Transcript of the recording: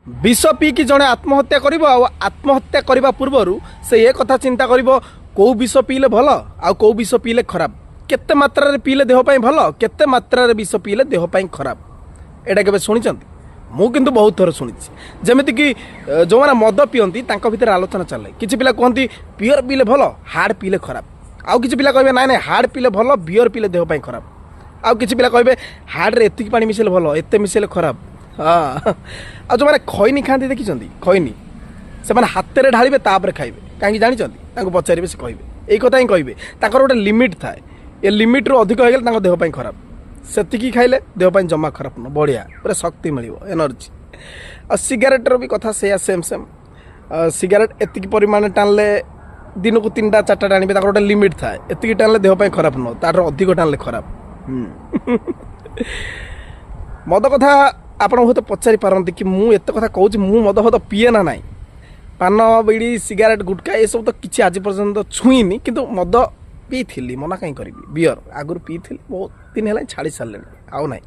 ବିଷ ପିଇକି ଜଣେ ଆତ୍ମହତ୍ୟା କରିବ, ଆଉ ଆତ୍ମହତ୍ୟା କରିବା ପୂର୍ବରୁ ସେ ଏ କଥା ଚିନ୍ତା କରିବ, କେଉଁ ବିଷ ପିଇଲେ ଭଲ ଆଉ କେଉଁ ବିଷ ପିଇଲେ ଖରାପ, କେତେ ମାତ୍ରାରେ ପିଇଲେ ଦେହ ପାଇଁ ଭଲ, କେତେ ମାତ୍ରାରେ ବିଷ ପିଇଲେ ଦେହ ପାଇଁ ଖରାପ। ଏଇଟା କେବେ ଶୁଣିଛନ୍ତି? ମୁଁ କିନ୍ତୁ ବହୁତ ଥର ଶୁଣିଛି। ଯେମିତିକି ଯେଉଁମାନେ ମଦ ପିଅନ୍ତି, ତାଙ୍କ ଭିତରେ ଆଲୋଚନା ଚାଲେ। କିଛି ପିଲା କୁହନ୍ତି ବିୟର ପିଇଲେ ଭଲ, ହାର୍ଡ଼ ପିଇଲେ ଖରାପ। ଆଉ କିଛି ପିଲା କହିବେ, ନାଇଁ ନାଇଁ, ହାର୍ଡ଼ ପିଇଲେ ଭଲ, ବିୟର ପିଇଲେ ଦେହ ପାଇଁ ଖରାପ। ଆଉ କିଛି ପିଲା କହିବେ ହାର୍ଡ଼ରେ ଏତିକି ପାଣି ମିଶେଇଲେ ଭଲ, ଏତେ ମିଶେଇଲେ ଖରାପ। ହଁ, ଆଉ ଯେଉଁମାନେ ଖଇନି ଖାଆନ୍ତି, ଦେଖିଛନ୍ତି ଖଇନି, ସେମାନେ ହାତରେ ଢାଳିବେ ତାପରେ ଖାଇବେ। କାହିଁକି ଜାଣିଛନ୍ତି? ତାଙ୍କୁ ପଚାରିବେ, ସେ କହିବେ ଏଇ କଥା ହିଁ କହିବେ। ତାଙ୍କର ଗୋଟେ ଲିମିଟ୍ ଥାଏ। ଏ ଲିମିଟ୍ରୁ ଅଧିକ ହେଇଗଲେ ତାଙ୍କ ଦେହ ପାଇଁ ଖରାପ, ସେତିକି ଖାଇଲେ ଦେହ ପାଇଁ ଜମା ଖରାପ ନୁହଁ, ବଢ଼ିଆ, ପୁରା ଶକ୍ତି ମିଳିବ, ଏନର୍ଜି। ଆଉ ସିଗାରେଟ୍ର ବି କଥା ସେଇଆ, ସେମ୍ ସେମ୍। ସିଗାରେଟ୍ ଏତିକି ପରିମାଣ ଟାଣିଲେ, ଦିନକୁ ତିନିଟା ଚାରିଟା ଟାଣିବେ, ତାଙ୍କର ଗୋଟେ ଲିମିଟ୍ ଥାଏ। ଏତିକି ଟାଣିଲେ ଦେହ ପାଇଁ ଖରାପ ନୁହଁ, ତାଠାରୁ ଅଧିକ ଟାଣିଲେ ଖରାପ। ମଦ କଥା ଆପଣ ହୁଏତ ପଚାରି ପାରନ୍ତି କି ମୁଁ ଏତେ କଥା କହୁଛି, ମୁଁ ମଦ ଫଦ ପିଏ ନା ନାହିଁ? ପାନ, ବିଡ଼ି, ସିଗାରେଟ୍, ଗୁଟକା ଏସବୁ ତ କିଛି ଆଜି ପର୍ଯ୍ୟନ୍ତ ଛୁଇଁନି, କିନ୍ତୁ ମଦ ପିଇଥିଲି, ମନା କାହିଁ କରିବି? ବିୟର ଆଗରୁ ପିଇଥିଲି, ବହୁତ ଦିନ ହେଲାଣି ଛାଡ଼ି ସାରିଲେଣି, ଆଉ ନାହିଁ।